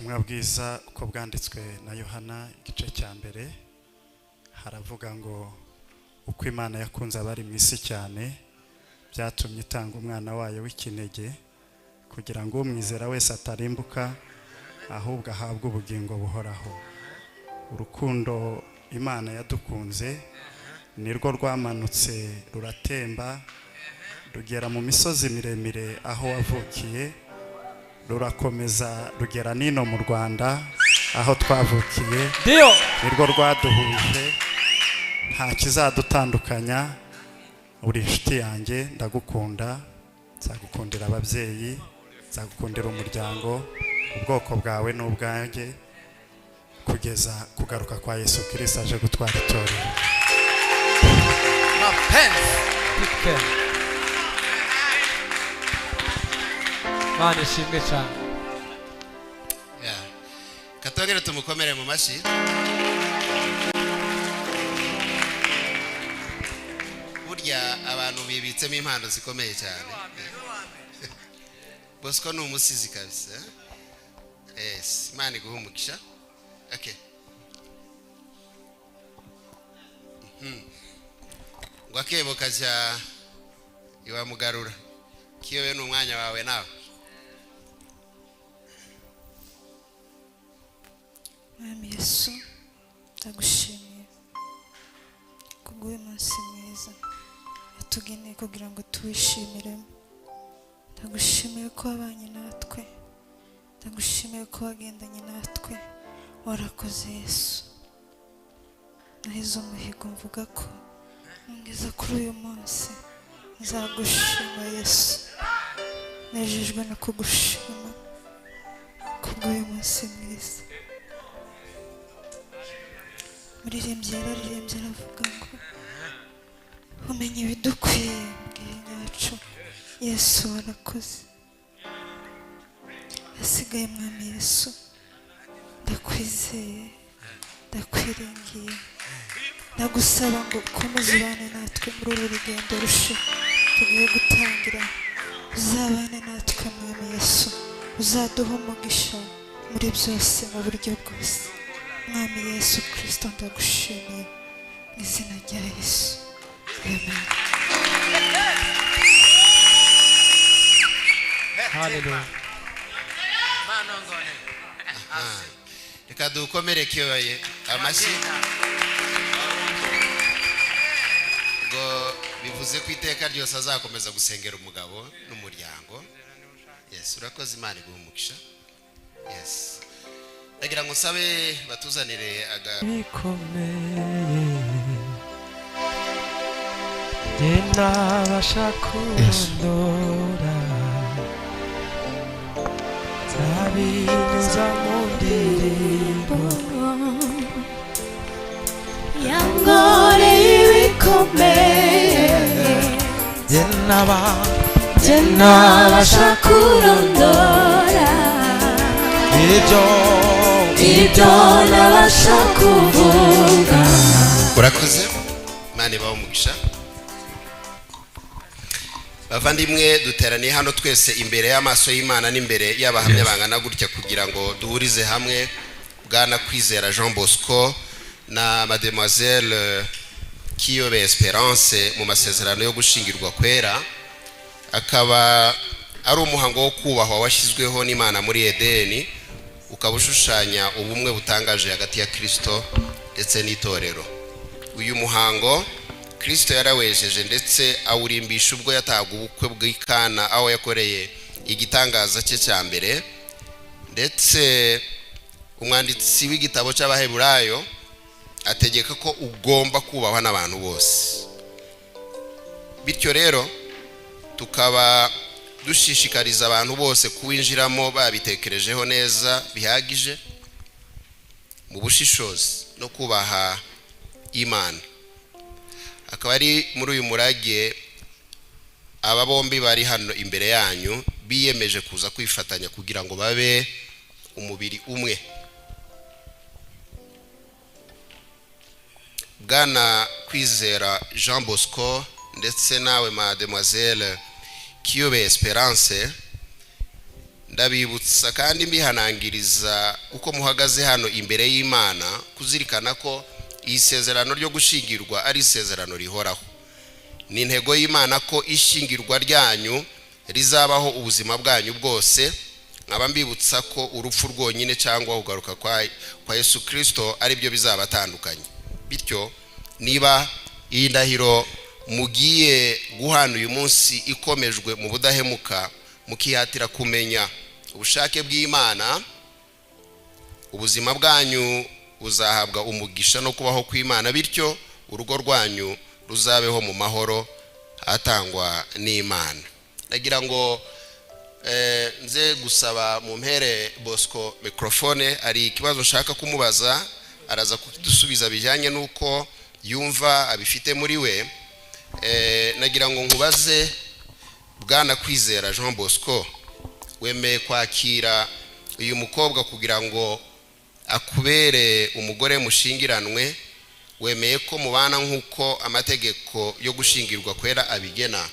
Ubutumwa bwiza uko bwanditswe na Yohana, igice cya mbere, haravuga ngo: "Uko Imana yakunze abari mu isi cyane, byatumye itanga umwana wayo w'ikinege, kugira ngo umwizera wese atarimbuka, ahubwo ahabwe ubugingo buhoraho." Urukundo Imana yadukunze nirwo rwamanutse, ruratemba, rugera mu misozi miremire aho wavukiye, rurakomeza rugera n'ino mu Rwanda aho twavukiye. Ndio. Nirwo rwaduhuje, nta kizadutandukanya. Uri inshuti yanjye, ndagukunda, nzagukundira ababyeyi, nzagukundira umuryango, ubwoko bwawe n'ubwanjye, kugeza kugaruka kwa Yesu Kirisito aje gutwara itorero. Mapenzi pike. Imana ishimwe cyane. Yeah. Katongere tumukomere mu mashyi. Burya abantu bibitsemo impano zikomeye cyane. Bosco ni umusizi kabisa. Yes, Imana iguhe umugisha. Okay. Ngo akebo kajya iwamugarura. Kiyobe, ni umwanya wawe nawe. Mwami Yesu, ndagushimiye kubw'uyu munsi mwiza watugeneye kugira ngo tuwishimiremo. Ndagushimiye ko wabanye natwe, ndagushimiye ko wagendanye natwe. Warakoze Yesu. Nahize umuhigo mvuga ko nugeza kuri uyu munsi nzagushima Yesu. Nejejwe no kugushima kubw'uyu munsi mwiza. Muririmbyi yararirimbye, aravuga ngo: "Umenya ibidukwiye mbwiye nyacu." Yesu, warakoze. Hasigaye, Mwami Yesu, ndakwizeye, ndakwiringiye, ndagusaba ngo ukomeze ubane natwe muri uru rugendo rushe tugiye gutangira. Uzabane natwe, Mwami Yesu, uzaduha umugisha muri byose, mu buryo bwose. Mwami Yesu Kirisito, ndagushimiye mu izina rya Yesu, amen. Haleluya. Reka dukomere Kiyobe amashyi. Ngo bivuze ko iteka ryose azakomeza gusengera umugabo n'umuryango. Yes, urakoze, Imana iguhe umugisha. Yes, ndagira ngo nsabe batuzanire aga Bikomeye njye nabasha kurondora, nzabinyuza mu ndirimbo. Yankoreye ibikomeye. Njye naba njye nabasha kurondora ibyo ibyo nabasha kuvuga. Urakoze, Imana ibahe umugisha. Bavandimwe, duteraniye hano twese imbere y'amaso y'Imana n'imbere y'abahamya bangana gutya kugira ngo duhurize hamwe Bwana Kwizera Jean Bosco na Mademoiselle Kiyobe Esperance mu masezerano yo gushingirwa kwera, akaba ari umuhango wo kubahwa washyizweho n'Imana muri Edeni, ukaba ushushanya ubumwe butangaje hagati ya Kirisito ndetse n'itorero. Uyu muhango Kirisito yarawejeje ndetse awurimbisha ubwo yatahaga ubukwe bw'Ikana, aho yakoreye igitangaza cye cya mbere. Ndetse umwanditsi w'igitabo cy'Abaheburayo ategeka ko ugomba kubahwa n'abantu bose. Bityo rero tukaba dushishikariza abantu bose kuwinjiramo babitekerejeho neza bihagije, mu bushishozi no kubaha Imana. Akaba ari muri uyu murage aba bombi bari hano imbere yanyu biyemeje kuza kwifatanya kugira ngo babe umubiri umwe. Bwana Kwizera Jean Bosco ndetse nawe Mademoiselle Kiyobe Esperance. Ndabibutsa kandi mbihanangiriza uko muhagaze hano imbere y'Imana kuzirikana ko iyi sezerano ryo gushingirwa ari isezerano rihoraho. Ni intego y'Imana ko ishingirwa ryanyu rizabaho ubuzima bwanyu bwose. Nkaba mbibutsa ko urupfu rwonyine cyangwa kugaruka kwa Yesu Kristo ari byo bizabatandukanye. Bityo niba iyi ndahiro mugiye guhana uyu munsi ikomejwe mu budahemuka, mukihatira kumenya ubushake bw'Imana, ubuzima bwanyu buzahabwa umugisha no kubaho kw'Imana, bityo urugo rwanyu ruzabeho mu mahoro atangwa n'Imana. Ndagira ngo nze gusaba mu mpere Bosco microphone, hari ikibazo nshaka kumubaza, araza kudusubiza bijyanye n'uko yumva abifite muri we. Nagira ngo nkubaze, Bwana Kwizera Jean Bosco, wemeye kwakira uyu mukobwa kugira ngo akubere umugore mushingiranwe? Wemeye ko mubana nk'uko amategeko yo gushingirwa kwera abigena?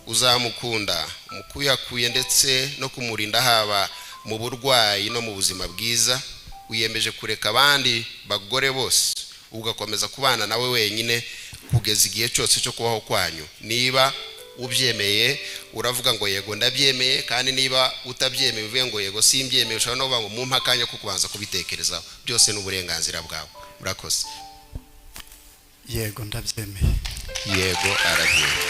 Uzamukunda mukuyakuye ndetse no kumurinda haba mu burwayi no mu buzima bwiza? Wiyemeje kureka abandi bagore bose ugakomeza kubana nawe wenyine kugeza igihe cyose cyo kubaho kwanyu? Niba ubyemeye uravuga ngo yego ndabyemeye, kandi niba utabyemeye uvuge ngo yego simbyemeye. Ushobora no kuvuga ngo mumpe akanya ko kubanza kubitekerezaho. Byose ni uburenganzira bwawe. Murakoze. Yego, ndabyemeye. Yego, arabyemeye.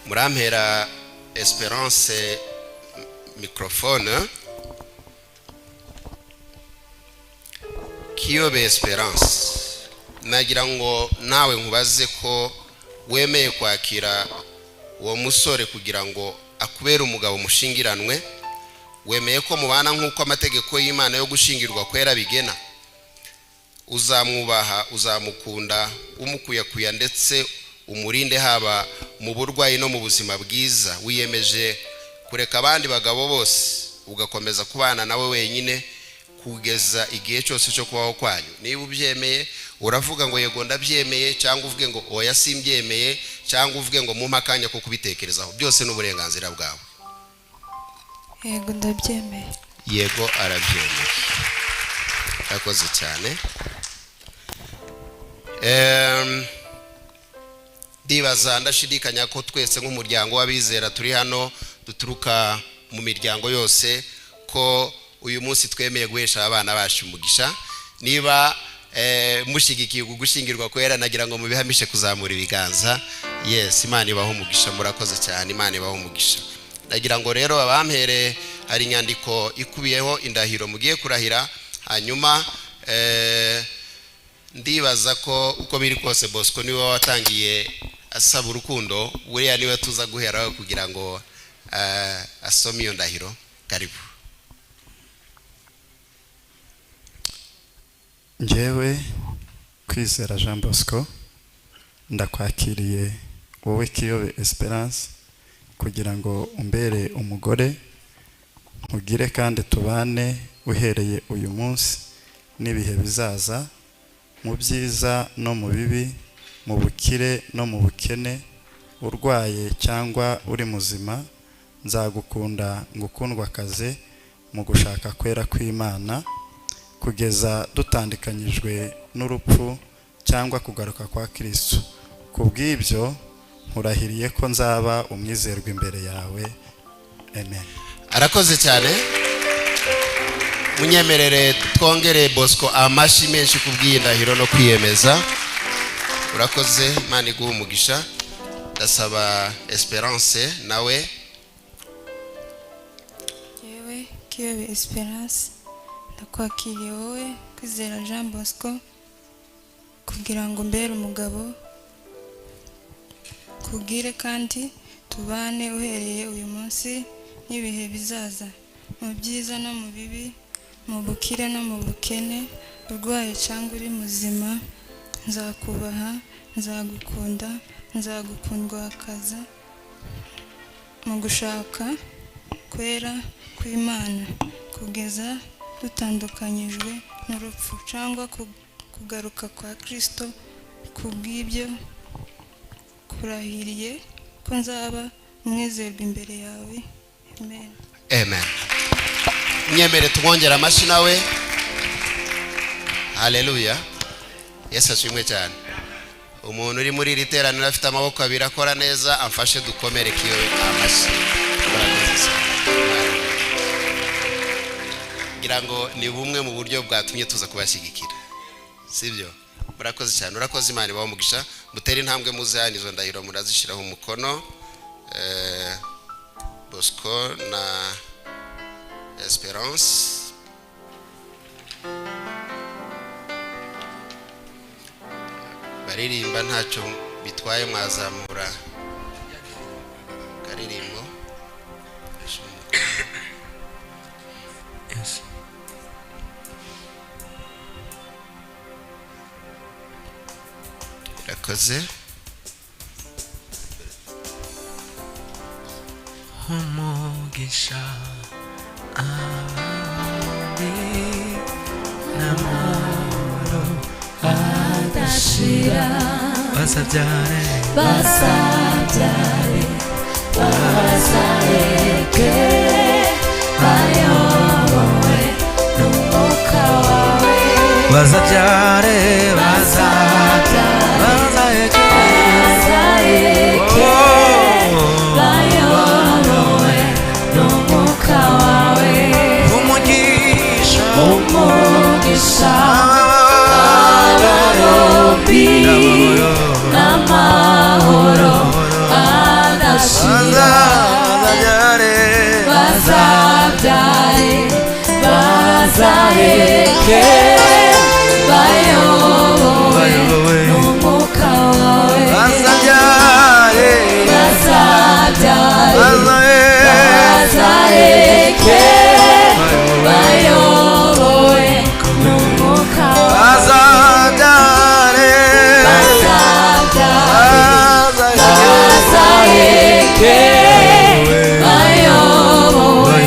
Murampera Esperance microphone. Kiyobe Esperance, nagira ngo nawe nkubaze ko wemeye kwakira uwo musore kugira ngo akubere umugabo mushingiranwe. Wemeye ko mubana nk'uko amategeko y'Imana yo gushingirwa kwera bigena? Uzamwubaha, uzamukunda, umukuyakuya ndetse umurinde haba mu burwayi no mu buzima bwiza? Wiyemeje kureka abandi bagabo bose ugakomeza kubana nawe wenyine kugeza igihe cyose cyo kubaho kwanyu? Niba ubyemeye uravuga ngo yego ndabyemeye, cyangwa uvuge ngo oya simbyemeye, cyangwa uvuge ngo mumpe akanya ko kubitekerezaho. Byose ni uburenganzira bwawe. Yego, ndabyemeye. Yego, arabyemeye. Yakoze cyane. Ndibaza ndashidikanya ko twese nk'umuryango w'abizera turi hano duturuka mu miryango yose ko uyu munsi twemeye guhesha abana bacu umugisha. Niba mushigikiye gushyingirwa kwera, nagira ngo mubihamishe kuzamura ibiganza. Yes, Imana ibaho umugisha. Murakoze cyane, Imana ibaho umugisha. Ndagira ngo rero abampere hari inyandiko ikubiyeho indahiro mugiye kurahira, hanyuma ndibaza ko uko biri kose Bosco niwe watangiye asaba urukundo, buriya niwe tuza guheraho kugira ngo asome iyo ndahiro. Karibu. Njyewe Kwizera Jean Bosco ndakwakiriye wowe Kiyobe Esperance kugira ngo umbere umugore, nkugire kandi tubane uhereye uyu munsi n'ibihe bizaza, mu byiza no mu bibi, mu bukire no mu bukene, urwaye cyangwa uri muzima, nzagukunda ngukundwakaze mu gushaka kwera kw'Imana, kugeza dutandukanyijwe n'urupfu cyangwa kugaruka kwa Kristo. Kubw'ibyo nkurahiriye ko nzaba umwizerwa imbere yawe. Amen. Arakoze cyane. Munyemerere twongere Bosco amashyi menshi kubw'iyi ndahiro no kwiyemeza. Urakoze, Imana iguhe umugisha. Ndasaba Esperance nawe. Yewe Kiyobe Esperance ndakwakiriye wowe Kwizera Jean Bosco kugira ngo mbere umugabo, kubwire kandi tubane uhereye uyu munsi n'ibihe bizaza, mu byiza no mu bibi, mu bukire no mu bukene, urwaye cyangwa uri muzima, nzakubaha, nzagukunda, nzagukundwakaza mu gushaka kwera kw'Imana, kugeza dutandukanyijwe n'urupfu cyangwa kugaruka kwa Kristo. Kubw'ibyo kurahiriye ko nzaba umwizerwa imbere yawe. Amen. Amen. Nyemere tumwongera amashyi nawe. Haleluya. Yesu ashimwe cyane. Umuntu uri muri iri teraniro afite amaboko abiri akora neza, amfashe dukomere kiyo amashyi. Ngira ngo ni bumwe mu buryo bwatumye tuza kubashyigikira, sibyo? Murakoze cyane. Urakoze, Imana ibahe umugisha. Mutere intambwe muze hano, izo ndahiro murazishyiraho umukono. Bosco na Esperance. Baririmba ntacyo bitwaye, mwazamura karirimbo. Yes. Irakoze. Umugisha abandi n'amahoro adashira, bazabyare, bazabyare, bazareke, bayobowe n'umwuka wawe. Bazabyare, bazabyare, bazaheke, bazareke, bayobowe n'umwuka wawe. Umugisha, umugisha abarobyi n'amahoro adashira, bazabyare, bazabyare, bazaheke, bayobowe n'umwuka wawe. Bazabyare, bazabyare, bazaheke, bayobowe n'umwuka wawe. Bazabyare, bazabyare, bazaheke, bayobowe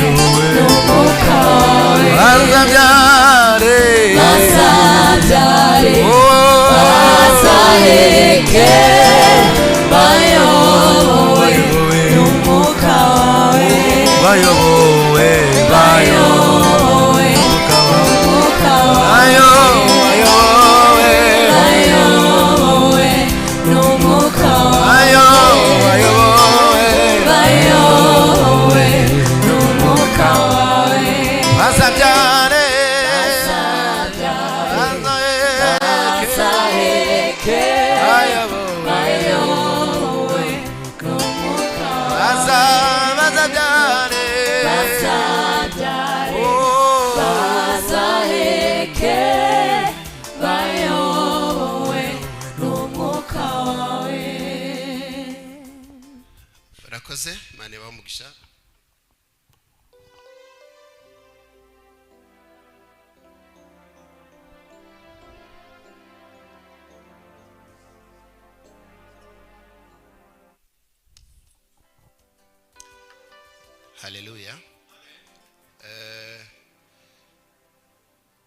n'umwuka wawe. Bazabyare, bazabyare, bazaheke, bayobowe n'umwuka wawe. Bayobowe, bayobowe n'umwuka wawe. Bayobowe, bayobowe n'umwuka wawe. Bayobowe, bayobowe n'umwuka wawe. Bazabyare, bazabyare, bazaheke, bayobowe n'umwuka wawe. Bazabyare, bazabyare, bazaheke, bayobowe n'umwuka wawe. Urakoze, Imana ibahe umugisha. Haleluya.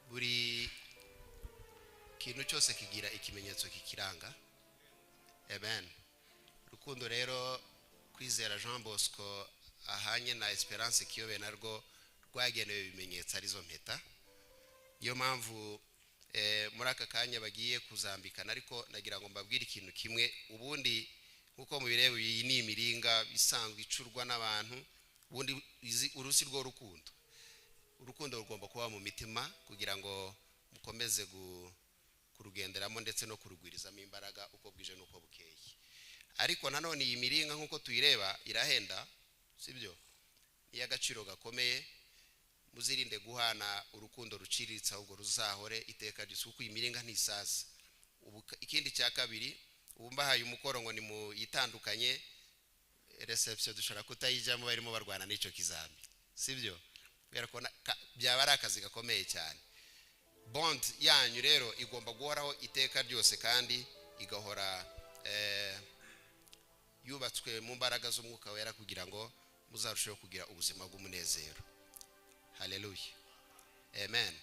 Buri kintu cyose kigira ikimenyetso kikiranga. Amen. Rukundo rero Kwizera Jean Bosco ahanye na Esperance Kiyobe narwo rwagenewe ibimenyetso, arizo mpeta. Niyo mpamvu muri aka kanya bagiye kuzambikana, ariko nagira ngo mbabwire ikintu kimwe. Ubundi nkuko mubireba, iyi ni imiringa isanzwe icurwa n'abantu. Ubundi urusi rwo rukundo, urukundo rugomba kuba mu mitima kugira ngo mukomeze kurugenderamo ndetse no kurugwirizamo imbaraga uko bwije n'uko bukeye. Ariko nanone iyi miringa nkuko tuyireba irahenda, sibyo? Ni iy'agaciro gakomeye. Muzirinde guhana urukundo ruciriritse, ahubwo ruzahore iteka ryose, kuko iyi miringa ntisaza. Ubu ikindi cya kabiri, ubu mbahaye umukoro ngo nimuyitandukanye. Reception dushobora kutayijyamo barimo barwana n'icyo kizami, sibyo? Kubera ko byaba ari akazi gakomeye cyane. Bond yanyu rero igomba guhoraho iteka ryose, kandi igahora yubatswe mu mbaraga z'umwuka wera, kugira ngo muzarusheho kugira ubuzima bw'umunezero. Haleluya, amen.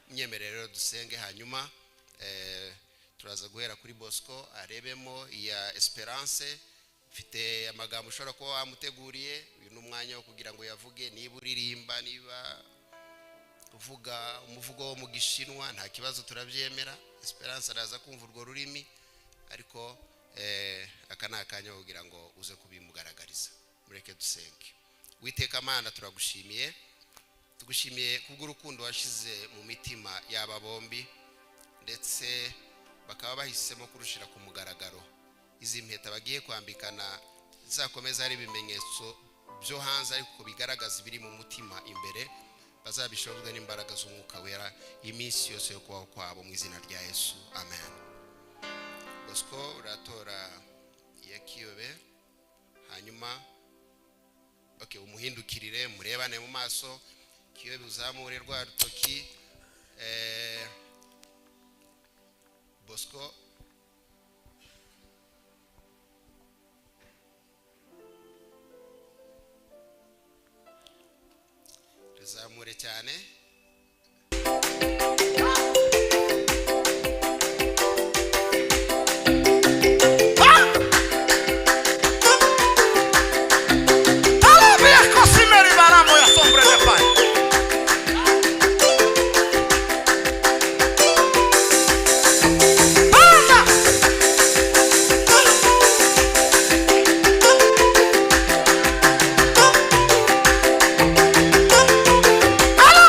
Munyemerere rero dusenge, hanyuma turaza guhera kuri Bosco arebemo iya Esperance. Ufite amagambo ushobora kuba wamuteguriye, uyu ni umwanya wo kugira ngo yavuge. Niba uririmba, niba uvuga umuvugo wo mu Gishinwa, nta kibazo, turabyemera. Esperance araza kumva urwo rurimi, ariko aka ni akanya kugira ngo uze kubimugaragariza. Mureke dusenge. Witeka Mana, turagushimiye, tugushimiye kubw'urukundo washize mu mitima y'aba bombi, ndetse bakaba bahisemo kurushira ku mugaragaro. Izi mpeta bagiye kwambikana zizakomeza ari ibimenyetso byo hanze, ariko bigaragaza ibiri mu mutima imbere. Bazabishobozwe n'imbaraga z'Umwuka Wera iminsi yose yo kubaho kwabo, mu izina rya Yesu, amen. Bosco, uratora iya Kiyobe, hanyuma okay, umuhindukirire murebane mu maso. Kiyobe, uzamure rwa rutoki. Bosco, rizamure cyane. Talabia kosimeri baramo ya sombre de pai. Banda! Ala!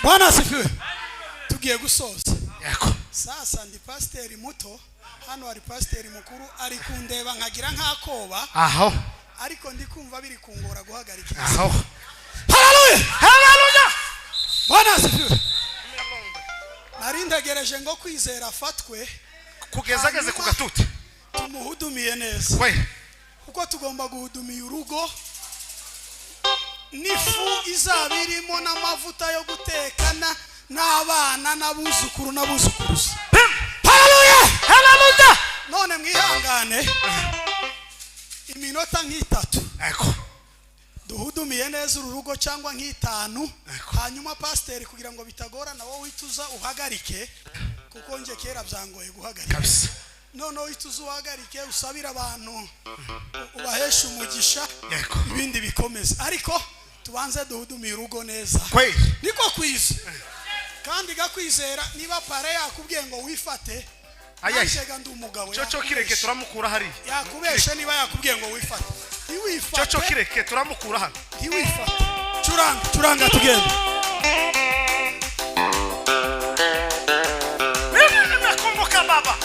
Bwana asifiwe. Tugiye gusoza. Yego. Sasa ndi pasiteri muto hano, hari pasiteri mukuru ari kundeba nkagira nk'akoba, Aho. ariko ndi kumva biri kungora guhagarika. Aho. Haleluya! Haleluya. Bwana asifiwe. Nari ntegereje ngo Kwizera afatwe Kugeza ageze ku gatuti. tumuhudumiye neza, We. kuko tugomba guhudumiya urugo n'ifu izaba irimo n'amavuta yo gutekana n'abana n'abuzukuru n'abuzukuruza. Haleluya! Haleluya. None mwihangane iminota nk'itatu, Yego. duhudumiye neza uru rugo, cyangwa nk'itanu, hanyuma pasiteri, kugira ngo bitagorana, wowe uhite uza uhagarike, kuko njye kera byangoye guhagarika. Kabisa. Noneho uhite uza uhagarike, usabire abantu, ubaheshe umugisha, Yego. ibindi bikomeze, ariko tubanze duhudumiye urugo neza. Kweli. Niko kwiza kandi gakwizera, niba pare yakubwiye ngo wifate, Ayayi. nanjye ga ndi umugabo. Cyo kireke. Yakubeshe. Turamukura hariya. Yakubeshe niba yakubwiye ngo wifate, Cyo ntiwifate. kireke, turamukura hano. Ntiwifate. Curanga, curanga, tugende. Mimi nimekumbuka Baba,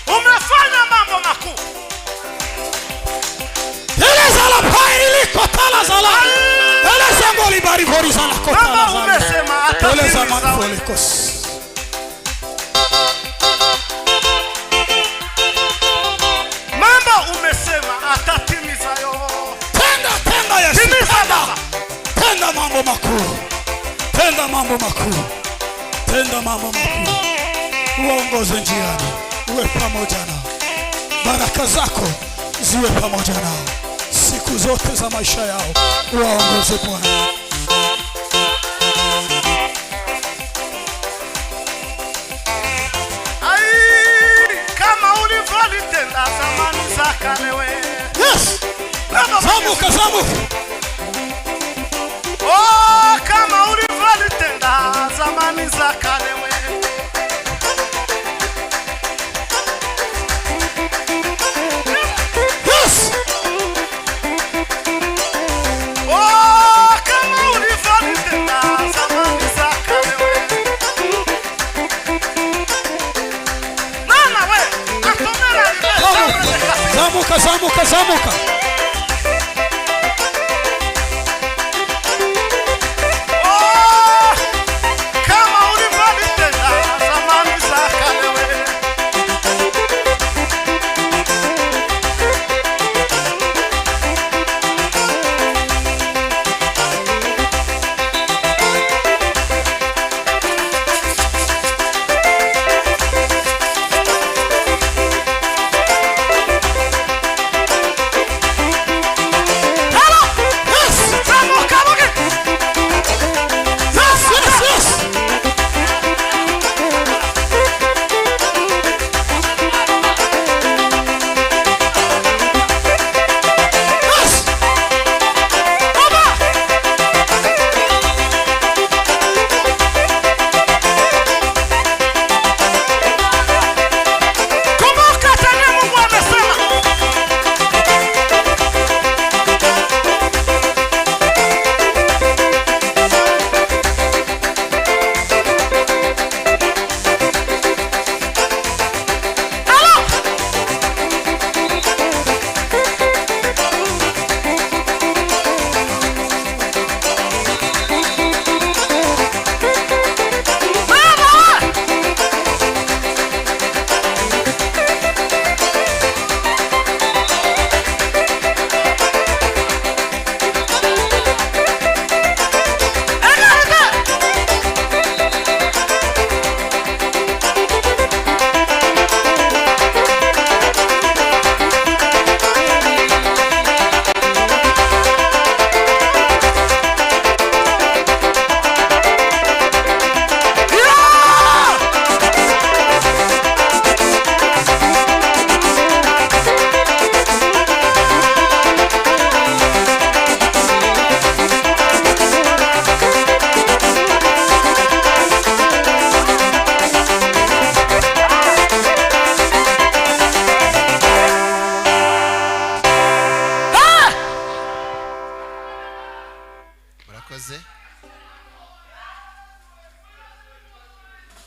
umefanya mambo makuu. Eleza la pairi kotala zala. Eleza ngoli bari vori zala kotala Baba, zala. umesema Eleza atatimiza. manfolikos. Mambo umesema atatimiza yo. Tenda, tenda Yesu. Timiza. Tenda. Baba. Tenda mambo makuu. Tenda mambo makuu. Tenda mambo makuu. Uwaongoze njiani. Uwe pamoja nao. Baraka zako ziwe pamoja nao siku zote za maisha yao. Uwaongoze Bwana. Ai, kama ulivyolitenda zamani za kale we. Yes. Baba. Zamuka, zamuka.